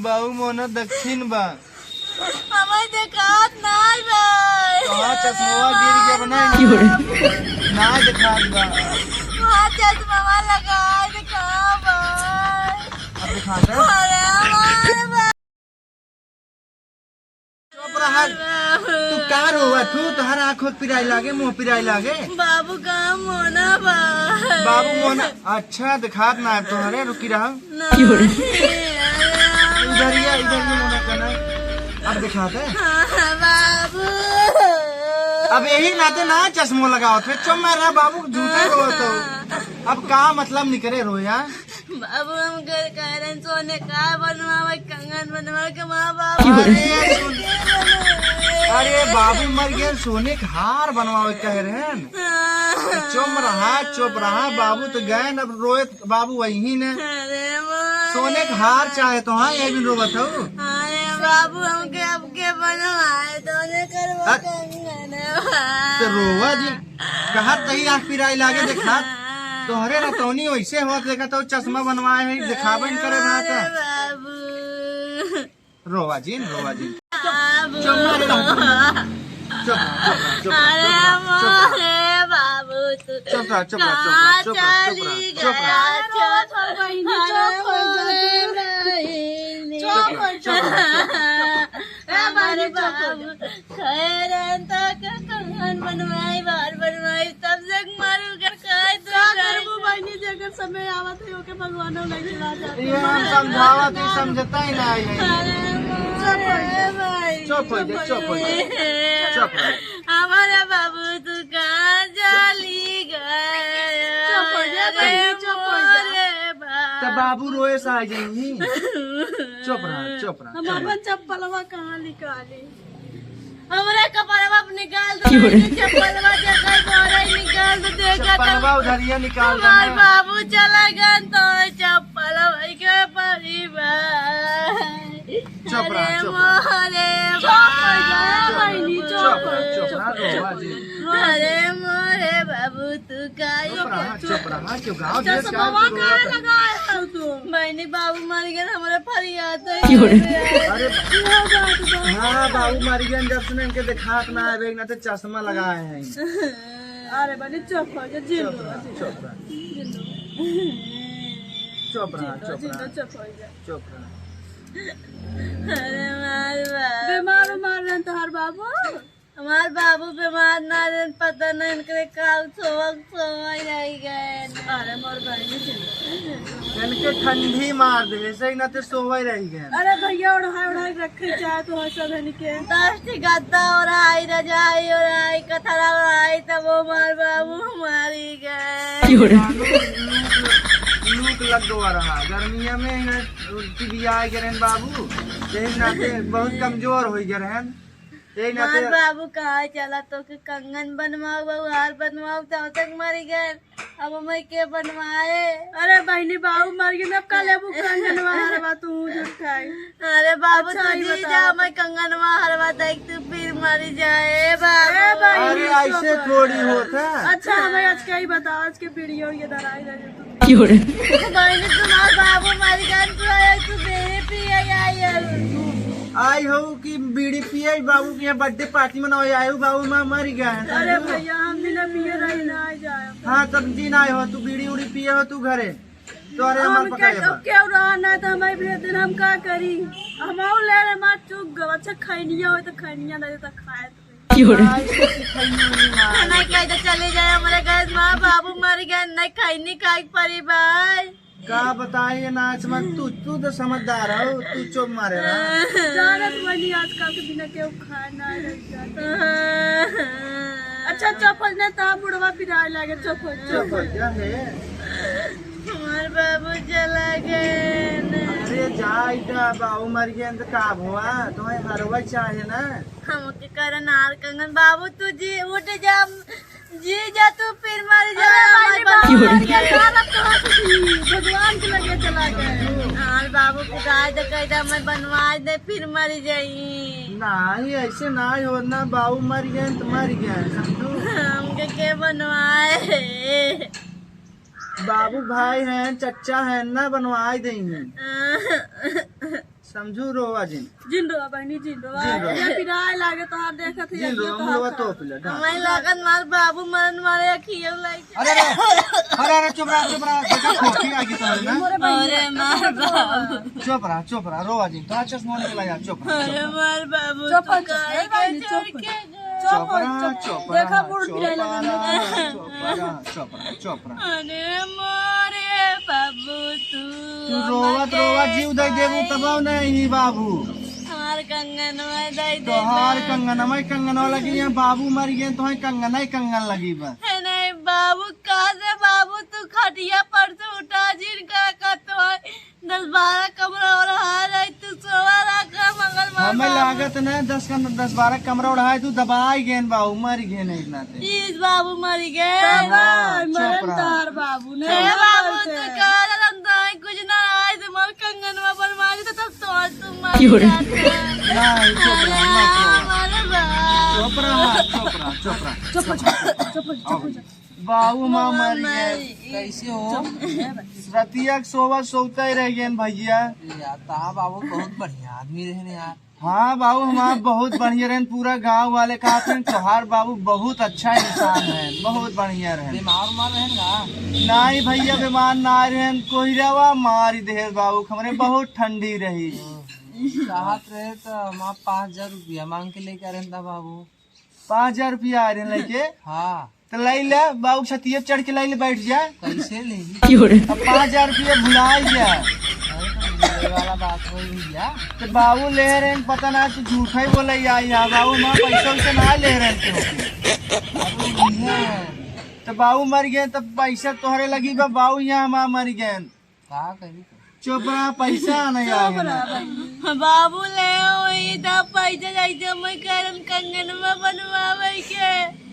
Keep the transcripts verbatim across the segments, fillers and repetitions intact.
बाबू मोना दक्षिण बा। हमें देखात नाई बा। कहाँ चश्मवा गिर गया बा, नाई? क्यों रे? नाई देखात बा। वहाँ चश्मवा लगाए देखात बा। अब देखात है? अरे हमारे बा। चुप रहा। तू का रोवा तू? तोहर आँख होत पिराई लागे, मुँह पिराई लागे। बाबू का मोना बा। बाबू मोना, अच्छा देखात ना है तोहरे, रुकी रहा। ना। क्यों रे? अरे इधर ही आ, इधर ही मोना का ना। अब देखात है? हाँ, बाबू। अब यही नाते ना चश्मो लगावत है, चुप मार रहा बाबू, झूठे रोवत हो। अब का मतलब निकरे रोया? बाबू, हम घर कह रहे हैं, सोने का बनवावे, कंगन बनवावे के माँ बाप। अरे सुन, अरे बाबू मर गए, सोने के हार बनवावे कह रहे हैं। हाँ। चुप रहा, चुप रहा, बाबू तो गए, अब रोए बाबू वही ने। अरे माँ। सोने के हार चाहे तो हाँ, ये भी रोवत हो। अरे बाबू, हमके अब के बनवाए, सोने करवा अ-, कंगन। तो रोवा जी, कहत तही आँख पिराई लागे देखा। तोहरे रतौनी वैसे होत देखा तो चश्मा बनवाए है, देखाबे न करे रहा था। अरे बाबू। रोवा जिन, रोवा जिन। बाबू। चुप, चुप, मारे रहा। चुप, चुप, चुप, अरे चुप, चुप, चुप। मोरे बाबू, तू चुप रहा, चुप रहा, चुप रहा, कहाँ चुप रहा, चुप रहा, चली चुप रहा। गया? चुप, चुप, बहिनी, चुप हो जा। अरे बहिनी। चुप रहा, चुप रहा, चुप रहा, चुप रहा। ए बहिनी, हमारे चुप हो जा। बाबू। खैर, अंता के कंगन बनवाई, बार बनवाई, तब से मारू कर खाए तो का जाए। करबू बहिनी, जेकर समय आवत है, ओके भगवानो नहीं चला जाते। ये हम समझावत ही, समझता ही ना है। अरे चुप हो जा। भाई, चुप हो जा, चुप हो जा। चुप रह। हमारा बाबू तू कहाँ चली गया? चुप हो जा अरे बहिनी, चुप हो जा। मोरे बाबू। तो बाबू रोए से आ जाएंगी। चुप रहा, चुप रहा, हम चुप रहा। अपन चप्पलवा कहाँ निकाली? हमरे कपड़वा पे निकाल दो, क्यों रे? चप्पलवा जगह पर ही निकाल दो, देखा तो चप्पलवा उधरिया निकाल दो हमार ना। बाबू चला गन तो चप्पलवा के परिवार। चुप रहा, अरे चुप रहा। मोरे चुप हो जा, बाबू। बहिनी, चुप चुप हो रहा, जा। चुप रहा, रोवा जी। अरे मोरे बाबू, तू काहे चुप रहा, चुप रहा, क्यों गाँव देश का चश्मा तू रोवा काहे था? लगाए हो तू? बहिनी, बाबू मर गए, हमरा फरियाद है। क्यों रे? अरे, इहो बात बा। हाँ, बाबू मर गए, जब से इनके देखात ना आवे, ना तो चश्मा लगाए हैं। अरे बहिनी, चुप हो जा, जिन चुप लो, रहा, जिन चुप लो। रहा। जिन लो। चुप रहा, जिन लो, चुप जिन लो, रहा। चुप हो जा। चुप रहा। अरे मार बा। बीमार उमार रहन तोहार बाबू? हमार बाबू बीमार ना रहन, पता नहीं इनकरे का सोवक सोवई रह गए। अरे मोर बहिनी के। इनके ठंडी मार दे, ऐसे ही ना ते सोवई रह गए। अरे भैया, ओढ़ाई ओढ़ाई रखे चाहे तो है सब इनके। दस ठी गद्दा ओढ़ाई, रजाई ओढ़ाई, कथरा ओढ़ाई, तब वो हमार बाबू मारी गए। क्यों रे? लूक, लूक लग गवा रहा, गर्मिया में इन्हें टीबी आ गए रहन बाबू, यही नाते बहुत कमजोर हो गए रहन। यही नाते हमार बाबू कहा चला तो के कंगन बनवाओ, बउहार बनवाओ, तब तक मरी गए। अब हमें के बनवाए? अरे बहिनी, बाबू मर गए, अब का लेबू कंगनवा हरवा तू झूठ खाई। अरे बाबू, अच्छा, तू ई जी बताओ। जा, मैं कंगनवा हरवा देख, तू फिर मरी जाए बाबू। अरे बहिनी, अरे ऐसे चुप। थोड़ी होता है। अच्छा, हमें आज का ही बताओ, आज के पीढ़ी और ये दराई रह गई तू। क्यों रे? बहिनी, तुम्हार बाबू मर गए, तू आए, तू बीड़ी पिए आई है। आई हो कि बीड़ी पिए, बाबू के यहाँ बर्थडे पार्टी मनावे आए हो, बाबू माँ मर गए हैं, अरे समझू? भैया, हम बिना पिए रही ना आ जाए। हाँ, तब जी ना आए हो, तू बीड़ी उड़ी पिए हो, तू घरे। तो अरे हमार हम पकाए क्या, बा। अब क्या रहा ना, तो हमारे बिना दिन हम का करी? हम आऊ ले रहे, मार चुक गवा, अच्छा खैनिया हो तो खैनिया दे दे तो खाए तो। क्यों रे? आज तो खैनी उनी ना। नहीं खाई तो चले जाए, हमारे घर माँ बाबू मर गए, नहीं खैनी खाए के परी भाई। का बताई ये नाच में, तू, तू तो समझदार हो, तू चुप मारे रहा। जानत बनी आजकल के बिना केहू खाए ना रह जात। अच्छा चुप हो जा, ता बुढ़वा पिराए लागे, चुप हो, चुप चुप हो। हो जा हे। हमार बाबू चला गए ना। अरे जा इधर, बाबू मर गए तो का भवा, तुम्हें हरवा चाहे ना। हमके करन हार कंगन, बाबू तू जी उठ जा, जी जा, तू फिर मर जा, अरे हमार बाबू बाबू मर गया। भगवान के लगे चला गए। हमार बाबू के गाय दे कह दे, मैं बनवा दे, फिर मर जाई। नहीं, ऐसे नहीं होना, बाबू मर गए तो मर गए, समझू? हमके के बनवाए? बाबू भाई हैं, चच्चा हैं, ना बनवाए देंगे। समझू रोवा जिन। जिन रोवा बहिनी, जिन रोवा। जिन रोवा। इतना पिराए लागे तोहार देखत है, जिन रोवा, तोहार मुड़वा का। तोप ले, ढाल। हमारे लागत मार बाबू मरन मारे अखियों लाइके। अरे, अरे, अरे, अरे, चुप रहा, चुप रहा, देखा खोटी आ गई तोहरे ना। अरे मार बाबू। चुप रहा, चुप रहा, रोवा जिन, तोहार चश्मा निकल आया, चुप रहा, चुप अरे रहा। मार बाबू, चुप तू रहा, काहे चुप रहा, के चुप रहा। चढ़ के चुप रहा, चुप रहा, देखा बूढ़ पिराए लगल। चुप रहा, चुप रहा, चुप रहा। अरे मोरे बाबू तू तू रोवत हमके रोवत जीव दे देबू तबो नहीं बाबू। हमार कंगनवा दे दे तोहार बा। कंगनवा, कंगनवा लगी है, बाबू मर गए तो है कंगना ही कंगन लगी बा। है नहीं बाबू, का से बाबू तू खटिया पर से उठा जिन का कतो है। दस बारह कमरा ओढ़ा रही तू सोवा रहा कर मंगल मार हमें बाबू। लागत न दस कम-, दस बारह कमरा ओढ़ाए तू दबाई गेन बाबू, मर गेन एक नाते। इस बाबू मर गए। हाँ, बाबा, चुप मरन रहा। तार बाबू ने हे बाबू, बोलते। तू कह रहा हम तो कुछ ना आए, तुम्हारे कंगनवा बनवा दे, तो तब तो तुम मर क्यों रे? जाते। नहीं, चुप रहा, मत रो। हमारे बाबू। चुप रहा, चुप रहा, चुप रहा। चुप हो जा, चुप हो जा, चुप हो जा। बाबू माँ मर गए। कैसे हो? रतिया के सोवा सोते रह गए भैया। यार, ता बाबू बहुत बढ़िया आदमी रहे यार। हाँ बाबू, हमार बहुत बढ़िया रहन, पूरा गांव वाले कहत रहन, "तोहार बाबू बहुत अच्छा इंसान है, बहुत बढ़िया रहन।" बीमार उमार रहन का? नाई भैया, बीमार ना रहन, कोहिरावा मारी देहे बाबू, हमरे बहुत ठंडी रही। कहत रहे तो हमार पाँच हजार रुपया मांग के लेके रहन था बाबू। पाँच हजार रुपया आ रहन लेके? हाँ। तो लाई ले, बाबू छतिया चढ़ के लाई ले, बैठ जा। कैसे ले? क्यों रे? अब पाँच हजार रुपया भुला जा। अरे तो भुलाए वाला बात होई भैया। तो बाबू ले रहे हैं, पता ना तू झूठा ही बोले या, या बाबू माँ पैसा वैसा ना ले रहे हैं केहू के। बाबू नहीं है। तो बाबू मर गए, तब पैसा तोहरे लगी बा, बाबू यहाँ हमार मर गए। का करी तो? चुप रहा, पैसा नहीं चुप आवे रहा ना। भाई। बाबू ले वही था पैसा, जैसे मैं करन कंगन में बनवावे के।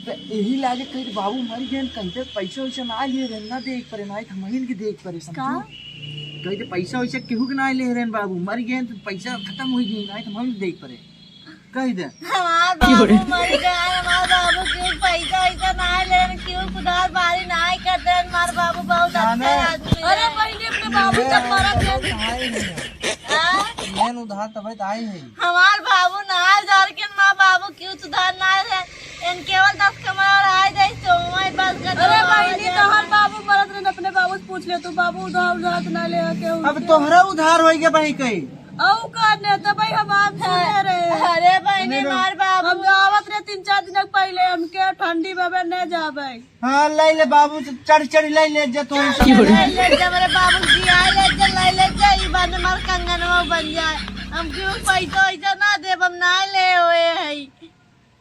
तो यही लागे कहीं बाबू मर गए, कहीं तो पैसा वैसा ना लिए रहे, ना देख परे, ना ही थमहिन के देख परे, समझो? का? कहीं तो पैसा वैसा केहू के ना ले रहे बाबू, मर गए तो पैसा खत्म हो गई, ना ही थमहिन के देख परे। कह दे। हमार बाबू मर गए, हमार बाबू के पैसा वैसा ना लेन, केहू कुदार बारी ना करते, हमार बाबू बहुत अच्छा जाने। आदमी अरे है। बहिनी, अपने बाबू जब मरत है। हाँ? मेन उधार तबे तो आई है। हमार बाबू ना जान के, हमार बाबू केहू सुधार ना है, इन केवल दस कमरा और आए जाए, तो हमारे पास का अरे तो बहिनी, आए तोहर जाए। बाबू मरत रहे, अपने बाबू से पूछ ले तू, बाबू उधार, उधार तो ना ले आके अब उनके। तोहरा उधार होई गया बही कहीं। औ का नेता भाई हम आप सुने रहे। अरे बहिनी, अरे मार बाबू। हम आवत रहे तीन चार दिन पहले, हमके ठंडी बाबे न जाबे। हाँ, ले ले बाबू, चढ़ चढ़ ले ले जा तू। ले ले जा मेरे बाबू जी, आ ले जा, ले ले जा, ई बाने मार कंगनवा बन जाए। हम क्यों पैसा वैसा ना देब, हम ना ले होए है।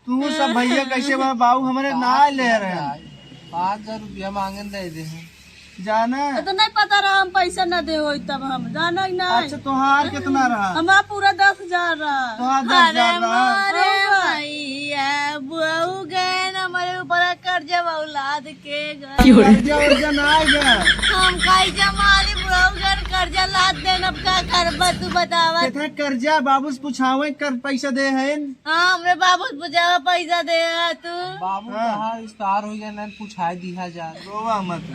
तू सब भैया कैसे बा-, बाबू हमरे ना ले रहे हैं। पाँच हजार रुपया मांगन दे दे हैं। जाना। तो नहीं पता रहा हम पैसा ना दे होई तब हम जाना ही ना। अच्छा, तोहार कितना रहा? हमार पूरा दस हजार रहा। तोहार दस हजार अरे रहा। मारे और का? भैया, बुआऊ गए ना हमारे ऊपर कर्जा औलाद के गए। कर्जा उर्जा ना आए गए। हम कैसे मारी बुआऊ गए कर्जा लाद देन, अब का करबा तू बतावा। कितना कर्जा बाबू से पूछावे कर पैसा दे हैं? हाँ, हमरे बाबू से पूछावा पैसा दे है तू। बाबू हाँ। कहाँ स्टार हो गया ना, पूछाई दिया जा। रोवा मत।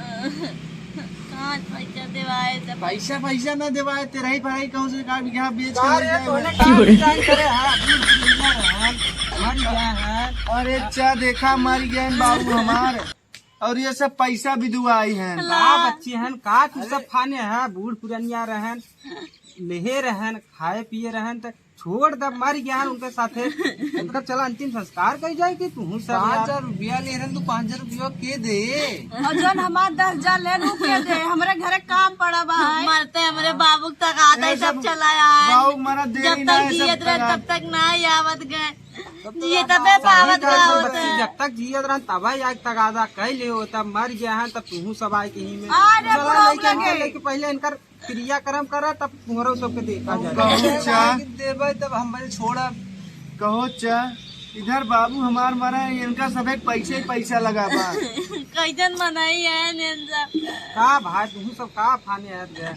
कहाँ पैसा देवाए सब? पैसा, पैसा ना देवाए, तेरा ही भाई कहूँ से का बीघा बेच का के रे, ले जाए तोने भाई। का डिजाइन करे? हाँ, बूढ़ बुढ़िया रहन, मर गया है। अरे चा देखा, मर गए बाबू हमार। और ये सब पैसा भी दुआई हैं। का बच्चे हैं, का तू सब खाने हैं, बूढ़ पुरनिया रहन, लेहे रहन, खाए पिए रहन, त छोड़ दे, मर गया है उनके साथे। उनका चला अंतिम संस्कार करी जाए कि तू सब पाँच हजार रुपया ले रहन, तू पाँच हजार रुपया के दे। और जौन हमार दस हजार ले, उ के दे। हमरे घरे काम पड़ा बा है। मरते हमरे बाबू तक आता है, सब चला आए। बाबू मरा दे जब ही ना तक है, सब जियत रहे, तक तब तक ना ही आवत गए। ये तबे पावत का होता है। जब तक जियत रहन, तब ही आग तगादा कह ले हो, तब मर गया है, तब तू सब आए के ही में। अरे चला बुढ़ऊ लेके लगे। इनके लेके पहले इनकर क्रियाक्रम करा, तब तुम्हारो सबके देखा जाए। कहो चा। देबे तब हम बने छोड़ब। कहो चा, इधर बाबू हमार मरा है, इनका सब एक पैसे ही पैसा लगा बा। कैसन मनई है नेन सब। का भाई, तुम सब का फाने है रे?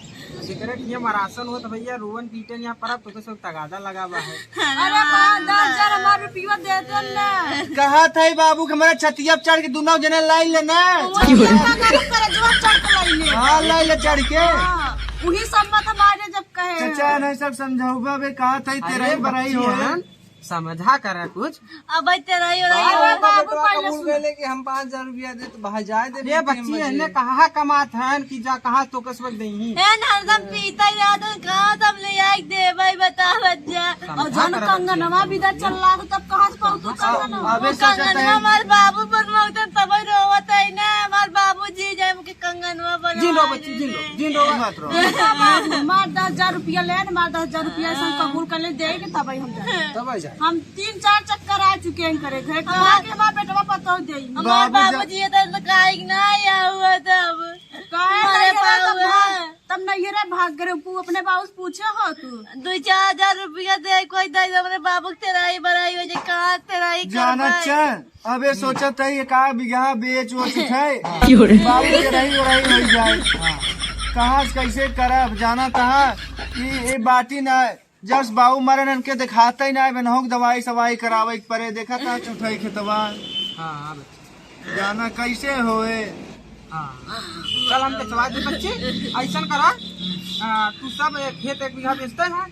सिगरेट ये मरासन हो तो भैया, रोवन पीटन यहाँ पर, अब तो सब तगादा लगा बा है। अरे पाँच दस हजार हमार रुपया दे दे ना। कहा था बाबू कि हमारा छतिया पे चढ़ के दोनों जने लाई ले ना। वो करजवा चढ़ के लाई ले। हाँ, लाई ले चढ़ के। हाँ। उही सब मत मारे जब कहे। चाचा, नहीं सब समझौबा बे, कहा था, अरे तेरा ही बड़ाई बच्ची हो। है, समझा करा कुछ। अब भाई तेरा ही, अरे बाबू, बाबू बेटवा पहले कबूल सुन। कर ले कि हम पाँच हजार रुपया दे तो भाई जाए दे, अरे बच्ची, हमने कहाँ कमात हन कि जा कहाँ तो कसबक देही। है ना, हरदम पीता ही रहत है, कहाँ से हम ले आए दे भाई, बता बच्चा। और समझा जौन करा बच्ची, कंगनवा समझा। विदा चल रहा तो तब कहाँ से पाऊ तू कंगनवा? अबे वो सोचा कंगनवा था। हमार बाबू बनवाते तब ही रोवत है ना, हमार बाबूजी जाए के कंगनवा बनवा जिन रो बच्ची, जिन रो, दे। जिन रो। मत रो। बाबू, हमार दस हजार रुपया ले, हमार दस हजार रुपया से हम कबूल कर ले, दे के तब ही हम जाए। तब ही जाए। हम तीन चार चक्कर आ चुके हैं करे घर, कहाँ के हमार बेटवा पतोह देई? हमार बाबूजी ये तो काहे के ना आया हुआ तब। काहे हमारे नहीं रहा तब बाबू भाग, तब नहीं रहा भाग गए, तू अपने बाबू से पूछे हो तू? दो चार हजार रुपया दे, कोई दे दे, हमरे बाबू के तेराई बराई हो जाए, कहाँ तेराई जाना करवाई? चाह, अबे सोचत है ये का बिगहा बेच वोच उठाए, क्यों रे? बाबू के रही उड़ाई हो जाए। कहाँ से कैसे करब, जाना तहा कि ये बाटी ना जस बाऊ मरन इनके दिखाते ही ना, बेनहोक दवाई सवाई करावे के परे, देखा था चुठाई खेतवा। हाँ, हाँ, बच्चा। जाना कैसे होए? हाँ। चल, हम बेचवा दे बच्ची, ऐसन करा, आ, तू सब एक खेत एक बीघा बेचते हैं,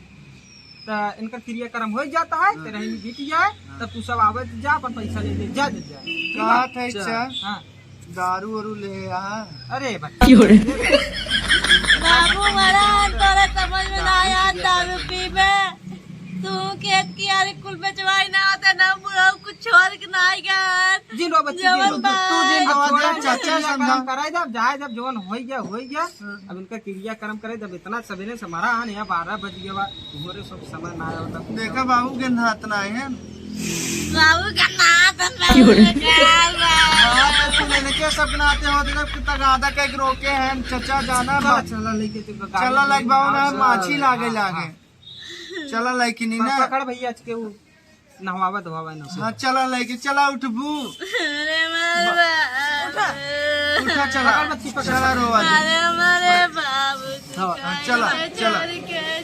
तो इनका क्रियाक्रम हो जाता है, तेरा ही बीत जाए, तब तू सब आवे जा, अपन पैसा ले ले, जा, जा, जा। ठीक है? कहा था, अच्छा। हाँ। दारू वारू ले आ। अरे बच्चा। क्यों रे? बाबू मरा, तोरे समझ में ना आया, दारू पीबे। तू खेत कियारी कुल बेचवाई ना आते ना, बुढ़ऊ कुछ छोड़ के ना आई गन। जिन रो बच्ची, जिन रो। जवन तू जिन रो, बात। छोड़ा, चाचा क्रियाक्रम समझा। कराई दे, अब जाए, जब जवन होई गया, होई गया। अब इनका क्रियाक्रम करे, जब इतना सवेरे से मरा है ना, बारह बज गया बा, घोरे सब समय ना आया होता। देखा बाबू के नात ना है। बाबू के नात ना क्यों रे? है। हाँ, तो तू लेने के सब नाते हो, देखा कितना गादा कह के रोके हैं, चाचा जाना चला, बा। चला लेके तू चला लाइक बाबू ना, हाँ, माछी लागे हाँ, लागे। हाँ। चला लाइक नी ना। पकड़ भैया, आज के वो नहवावा धोवावा ना। हाँ, चला लेके, चला उठबू। अरे मारे बाप। उठा, चला। पकड़ बच्ची, पकड़। चला रोवा दे। अरे मारे बाबू, तू हाँ, हाँ, काहे चला, के चला। छोड़ के